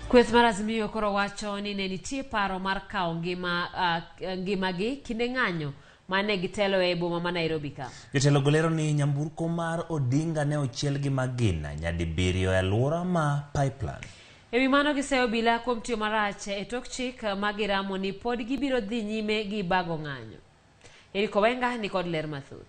Kweth mar Azimio koro wacho ni ne nitie paro mar kawo ngima, uh, ngimagi kinde ng'anyo mane giteloe e boma ma Nairobi ka. Jotelo go lero ni nyamburko mar Odinga ne ochiel gi magina nyadibiriyo e alwora ma Pipeline. E wi mano giseyo obila kuom tiyo marach e tok chik ma giramo ni pod gibiro dhi nyime gi bago ng'anyo. Eric Owenga ni kod ler mathoth.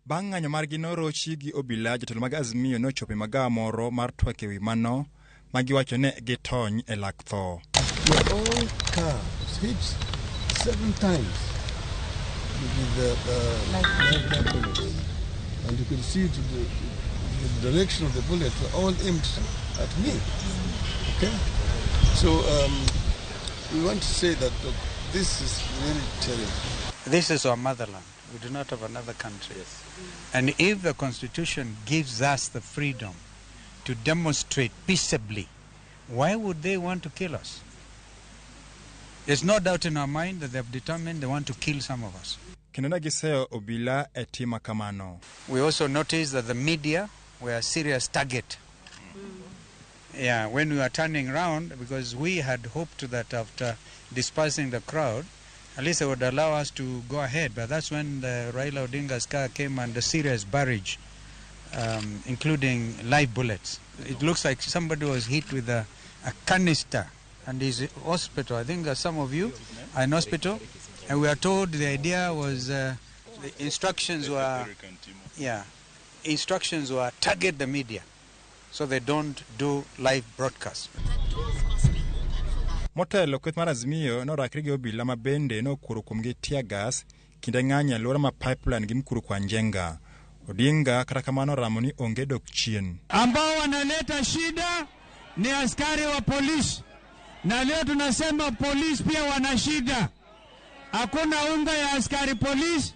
Bang' ng'anyo margi norochi gi obila, jotelo mag Azimio nochopo e magawa moro mar twak ewi mano ma giwacho ne gitony e lak tho. Your own car was hit seven times with the live bullets. And you could see to the direction of the bullets were all aimed at me. Okay? So we want to say that, look, this is really terrible. This is our motherland. We do not have another country. And if the Constitution gives us the freedom to demonstrate peaceably, why would they want to kill us? There's no doubt in our mind that they have determined they want to kill some of us. Kendo ne giseyo obila e tim kamano. We also noticed that the media were a serious target. Yeah, when we were turning round, because we had hoped that after dispersing the crowd, at least they would allow us to go ahead. But that's when the Raila Odinga's car came under serious barrage, including live bullets. It looks like somebody was hit with a canister and is in hospital. I think some of you are in hospital. And we are told the idea was, the instructions were, yeah, instructions were target the media so they don't do live broadcast. Motelo kweth mar Azimio norakre gi obila ma bende nokworo kuomgi tear gas kinde ng'anyo e alwora ma Pipeline gi Mukuru kwa Njenga. Odinga kata kamano oramo ni onge dok chien. Ambao wanaleta shida ni askari wa polisi, na leo tunasema polisi pia wana shida. Hakuna unga ya askari polisi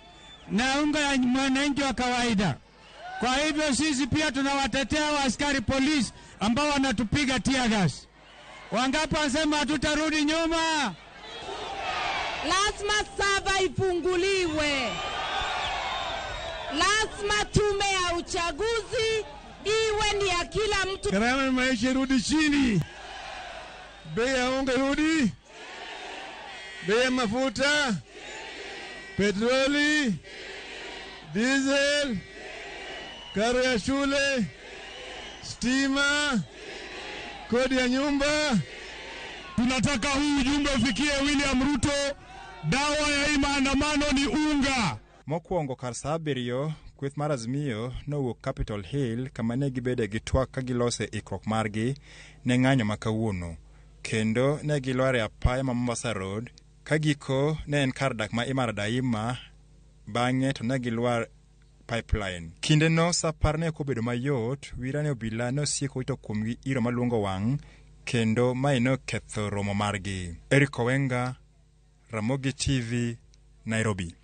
na unga ya mwananchi wa kawaida. Kwa hivyo sisi pia tunawatetea wa askari polisi ambao wanatupiga tear gas. Wangapi wanasema hatutarudi nyuma? Lazima server ifunguliwe. Lazima tume ya uchaguzi iwe ni ya kila mtu. Gharama ya maisha irudi chini, bei ya unga irudi, bei ya mafuta, petroli, diesel, karo ya shule, stima, kodi ya nyumba. Tunataka huu ujumbe ufikie William Ruto. Dawa ya hii maandamano ni unga. Mokwongo kar sa 7 kweth mar Azimio nowuok Capitol Hill kama ne gibede gi twak ka gilose ikruok margi ne ng'anyo ma kawuono. Kendo ne gilwar e apaya ma Mombasa Road ka giko ne en kar dak ma Imara Daima bang'e to ne gilwar Pipeline. Kindeno sa par ne ok obedo mayot, wira ne obila ne osieko wito kuomgi iro maluongo wang' kendo mae ne oketho romo margi. Eric Owenga, Ramogi TV, Nairobi.